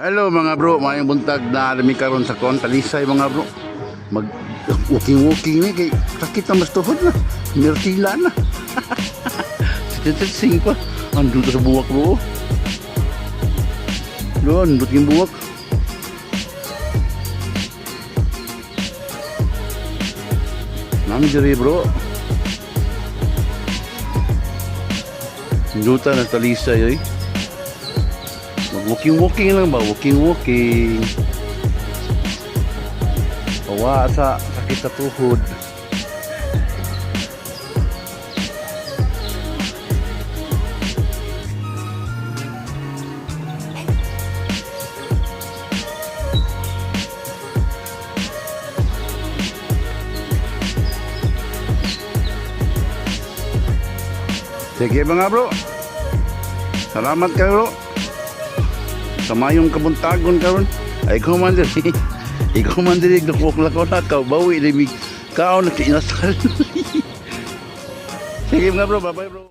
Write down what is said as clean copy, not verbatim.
Hello mga bro, maayong buntag. Naa mi karon sa kon Talisay, mga bro. Mag walking walking ni kay sakit na mas tuhod na. Mirtila na. Sing pa. Andun sa buwak, bro. Doon, andun yung buwak. Nami diri, bro. Nduta na Talisay oy. Mag walking walking lang ba? Walking walking. Pawa sa sakit sa tuhod. Sige mga bro. Salamat kayo, bro. Sa mayong kabuntagon karon. Ay ikaw man diri. Ikaw man diri nakuwak lakaw bawi di mi kaon na inasal. Sige mga bro, bye bye, bro.